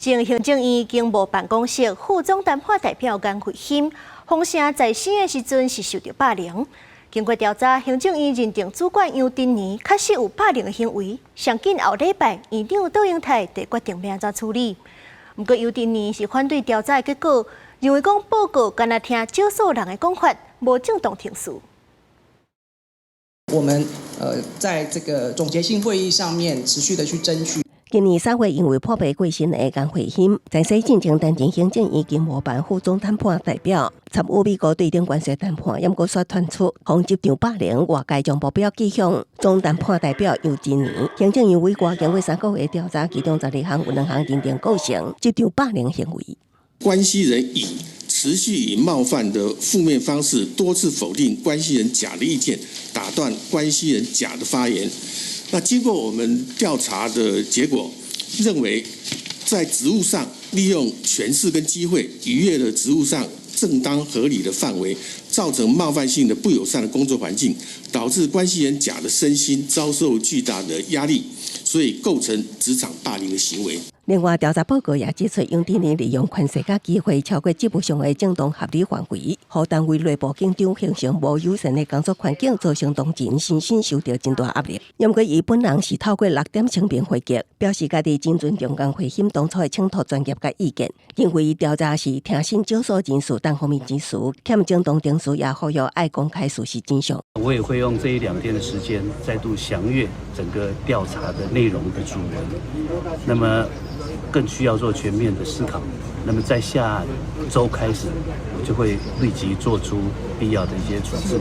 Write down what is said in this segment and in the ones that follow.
前行政院經貿辦公室副總談判代表顏慧欣，封城在線的時陣是受著霸凌。經過調查，行政院認定主管楊振年確實有霸凌的行為。上緊後禮拜，院長杜英泰就決定欲按怎處理。毋過楊振年是反對調查的結果，認為講報告干焦聽少數人的講法，無正當程序。我們在這個總結性會議上面持續的去爭取。今年3月因為破病過身的顏慧欣，在選進前擔任行政院經貿辦副總談判代表，參與美國對等關稅談判，猶閣煞傳出予職場霸凌，外界將目標指向總談判代表楊振年。行政院委外經過3個月調查，其中12項有2項認定構成職場霸凌行為。關係人乙持續以冒犯的負面方式多次否定關係人甲的意見，打斷關係人甲的發言。那經過我們調查的結果，認為在職務上利用權勢跟機會逾越了職務上正當合理的範圍，造成冒犯性的不友善的工作環境，導致關係人甲的身心遭受巨大的壓力，所以構成職場霸凌的行為。另外，調查報告也指出，楊振年利用權勢佮機會超過職務上的正當合理範圍，予單位內部緊張，形成無友善的工作環境，造成同仁身心受著真大壓力。毋過，伊本人是透過六點聲明回擊，表示家己真尊重顏慧欣當初的請託專業佮意見，認為調查是聽信少數人士單方面之詞，欠正當程序，也呼籲愛公開事實真相。我也會用這一兩天的時間，再度詳閱整個調查的內容的主文。那麼，更需要做全面的思考。那麼在下週開始，我就會立即做出必要的一些處置。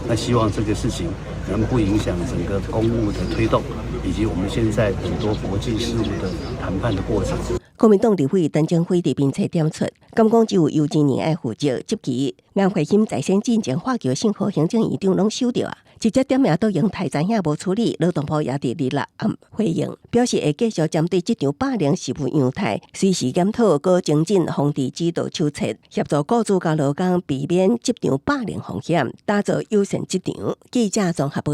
那希望這個事情能不影響整個公務的推動，以及我們現在很多國際事務的談判的過程。國民黨立委陳清輝佇面冊點出，敢講只有楊振年愛負責，這期顏慧欣在選進前發球信予行政院長攏收著啊，直接點名杜英泰知影無處理，勞動部也佇二六暗回應，表示會繼續針對職場霸凌是否樣態，隨時檢討，閣精進防治指導手冊，協助雇主佮勞工避免職場霸凌風險，打造友善職場。記者綜合報。